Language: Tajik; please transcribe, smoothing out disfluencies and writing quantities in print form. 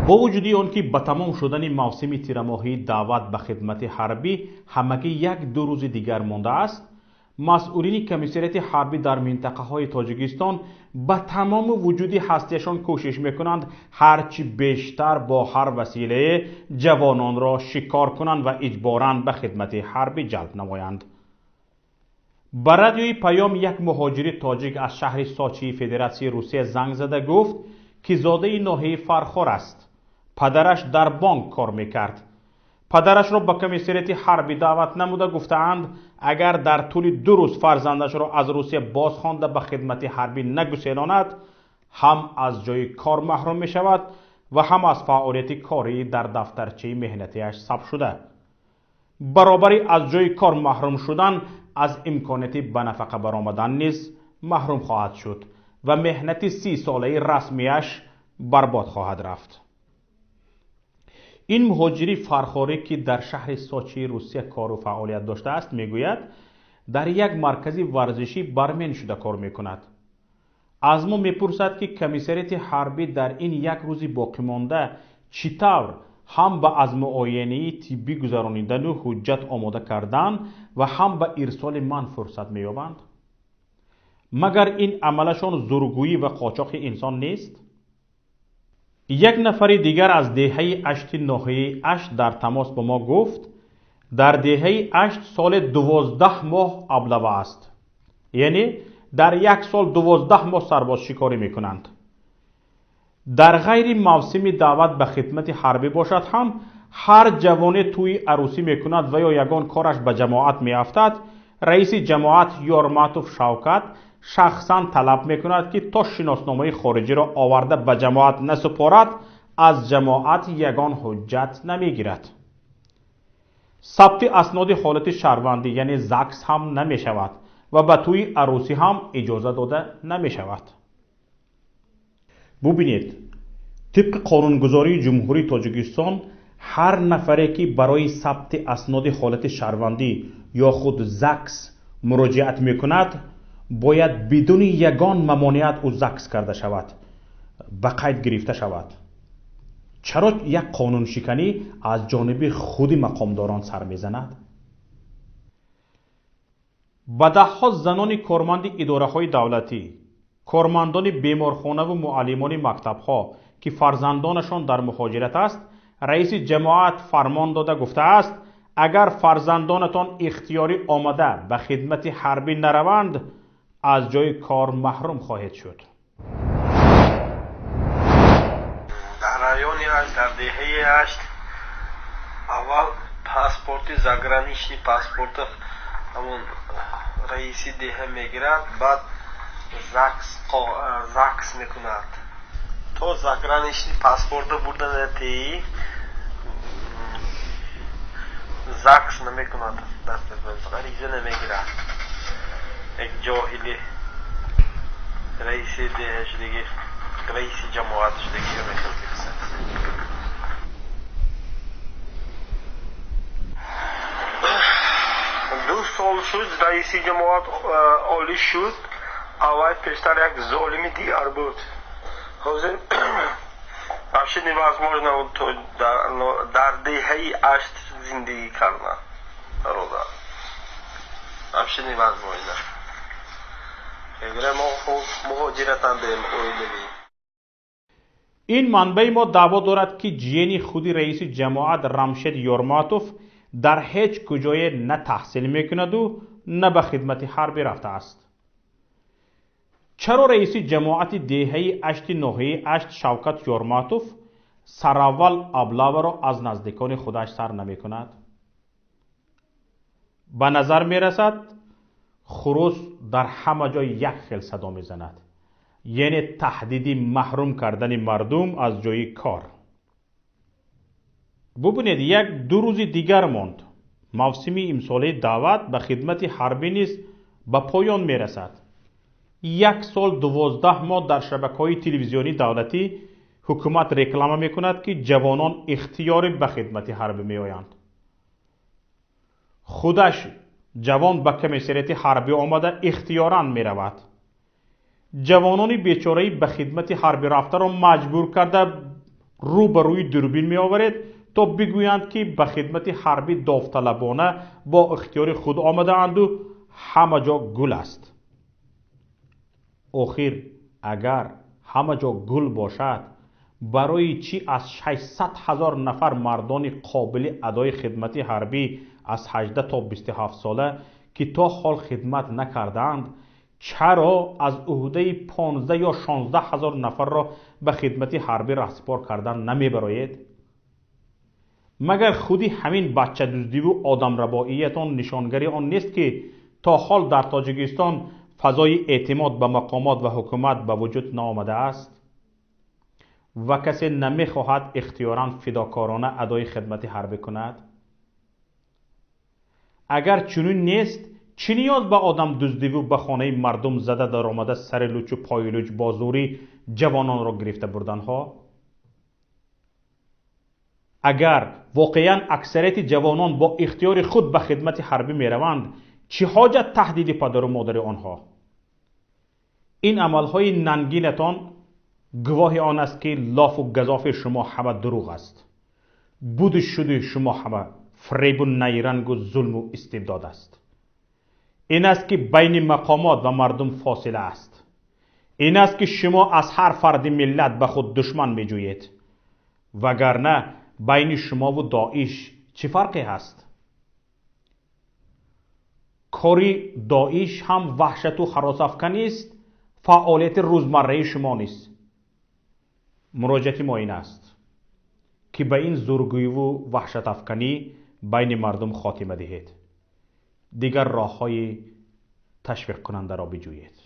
Бо вуҷуди он ки ба тамом шудани мавсими тирамоҳии даъват ба хидмати ҳарбӣ ҳамагӣ як-ду рӯзи дигар мондааст, масъулини комиссариати ҳарбӣ дар минтақаҳои Тоҷикистон ба тамоми вуҷуди ҳастияшон кӯшиш мекунанд ҳарчи бештар бо ҳар василае ҷавононро шикор кунанд ва иҷборан ба хидмати ҳарбӣ ҷалб намоянд. Ба радиои Паём як муҳоҷири тоҷик аз шаҳри Сочии Федератсияи Русия занг зада гуфт, ки зодаи ноҳияи Фархор аст. Падараш дар бонк кор мекард. Падарашро ба комиссариати ҳарбӣ даъват намуда гуфтаанд, агар дар тӯли 2 рӯз фарзандашро аз Русия бозхонда ба хидмати ҳарбӣ нагуселонад, ҳам аз ҷои кор маҳрум мешавад ва ҳам аз фаъолияти корӣ дар дафтарчаи меҳнатиаш сабт шуда. Баробари аз ҷои кор маҳрум шудан, аз имконияти ба нафақа баромадан низ маҳрум хоҳад шуд ва меҳнати 30 солаи расмияш барбод хоҳад рафт. Ин муҳоҷири фархорӣ, ки дар шаҳри Сочии Русия кору фаъолият доштааст, мегӯяд дар як маркази варзишӣ бармен шуда кор мекунад. Аз мо мепурсад, ки комиссариати ҳарбӣ дар ин як рӯзи боқимонда чӣ тавр ҳам ба аз муоинаи тиббӣ гузаронидану ҳуҷҷат омода кардан ва ҳам ба ирсоли ман фурсат меёбанд? Магар ин амалашон зургӯӣ ва қочоқи инсон нест? Як нафари дигар аз деҳаи Ашти ноҳияи Ашт дар тамос бо мо гуфт, дар деҳаи Ашт соли 12 моҳ аблава аст. Яъне дар як сол 12 моҳ сарбозшикорӣ мекунанд. Дар ғайри мавсими даъват ба хидмати ҳарбӣ бошад ҳам, ҳар ҷавоне тӯи арӯсӣ мекунад ва ё ягон кораш ба ҷамоат меафтад, раиси ҷамоат Ёрматов Шавкат шахсан талаб мекунад, ки то шиносномаи хориҷиро оварда ба ҷамоат насупорад, аз ҷамоат ягон ҳуҷҷат намегирад. Сабти асноди ҳолати шаҳрвандӣ, яъне ЗАГС ҳам намешавад ва ба тӯи арӯсӣ ҳам иҷоза дода намешавад. Бубинед, тибқи қонунгузории Ҷумҳурии Тоҷикистон ҳар нафаре, ки барои сабти асноди ҳолати шаҳрвандӣ ё худ ЗАГС муроҷиат мекунад, бояд бидуни ягон мамоният ӯ ЗАГС карда шавад, ба қайд гирифта шавад. Чаро як қонуншиканӣ аз ҷониби худи мақомдорон сар мезанад? Ба даҳҳо занони корманди идораҳои давлатӣ, кормандони беморхонаву муаллимони мактабҳо, ки фарзандонашон дар муҳоҷират аст, раиси ҷамоат фармон дода гуфтааст, агар фарзандонатон ихтиёрӣ омада ба хидмати ҳарбӣ нараванд, аз ҷои кор маҳрум хоҳед шуд. Дар райони Ашт, дар деҳаи Ашт аввал паспорти заграничный паспорт ҳамон раиси деҳа мегирад, баъд ЗАГС мекунад. То заграничный паспорта бурда натеи ЗАГС намекунад, ариза намегирад. Як ҷоҳили раиси деҳа шудагӣ, раиси ҷамоат шудагӣ мехел мекунад. 2 сол шуд раиси ҷамоат олӣ шуд. Аввал пештар як золими дигар буд. Ҳозир вообще невозможно дар деҳаи Ашт зиндагӣ кардан. Бародар, вообще невозможно. Мо муҳоҷиратандем оилавӣ. Ин манбаи мо даъво дорад, ки ҷиени худи раиси ҷамоат Рамшед Ёрматов дар ҳеҷ куҷое на таҳсил мекунаду на ба хидмати ҳарбӣ рафтааст. Чаро раиси ҷамоати деҳаи Ашти ноҳияи Ашт Шавкат Ёрматов сараввал аблаваро аз наздикони худаш сар намекунад? Ба назар мерасад, хурус дар ҳама ҷой як хел садо мезанад, яъне таҳдиди маҳрум кардани мардум аз ҷои кор. Бубинед, як-ду рӯзи дигар монд. Мавсими имсолаи даъват ба хидмати ҳарбӣ низ ба поён мерасад. 1 сол 12 моҳ дар шабакаҳои телевизионии давлатӣ ҳукумат реклама мекунад, ки ҷавонон ихтиёрӣ ба хидмати ҳарбӣ меоянд. Худаш ҷавон ба комиссариати ҳарбӣ омада ихтиёран меравад. Ҷавонони бечораи ба хидмати ҳарбӣ рафтаро маҷбур карда Рӯ ба рӯи дурбин меоваред, то бигӯянд, ки ба хидмати ҳарбӣ довталабона бо ихтиёри худ омадаанду ҳама ҷо гул аст. Охир агар ҳама ҷо гул бошад, барои чӣ аз 600 ҳазор нафар мардони қобили адои хидмати ҳарбӣ аз 18 то 27 сола, ки то ҳол хидмат накардаанд, чаро аз уҳдаи 15 ё 16 ҳазор нафарро ба хидмати ҳарбӣ раҳсипор кардан намебароед? Магар худи ҳамин бачадуздиву одамрабоиятон нишонгари он нест, ки то ҳол дар Тоҷикистон фазои эътимод ба мақомот ва ҳукумат ба вуҷуд наомадааст ва касе намехоҳад ихтиёран фидокорона адои хидмати ҳарбӣ кунад? Агар чунин нест, чӣ ниёз ба одамдуздиву ба хонаи мардум зада даромада сари лучу пои луч бо зӯрӣ ҷавононро гирифта бурданҳо? Агар воқеан аксарияти ҷавонон бо ихтиёри худ ба хидмати ҳарбӣ мераванд, чӣ ҳоҷат таҳдиди падару модари онҳо? Ин амалҳои нангинатон гувоҳи он аст, ки лофу газофи шумо ҳама дурӯғ аст, буду шуди шумо ҳама фиребу найрангу зулму истибдод аст. Ин аст, ки байни мақомот ва мардум фосила аст. Ин аст, ки шумо аз ҳар фарди миллат ба худ душман меҷӯед, вагарна байни шумову Доиш чӣ фарқе ҳаст? Кори Доиш ҳам ваҳшату ҳаросафканист, фаъолияти рӯзмарраи шумо низ. Муроҷиати мо ин аст, ки ба ин зургӯиву ваҳшатафканӣ байни мардум хотима диҳед, дигар роҳҳои ташвиқкунандаро биҷӯед.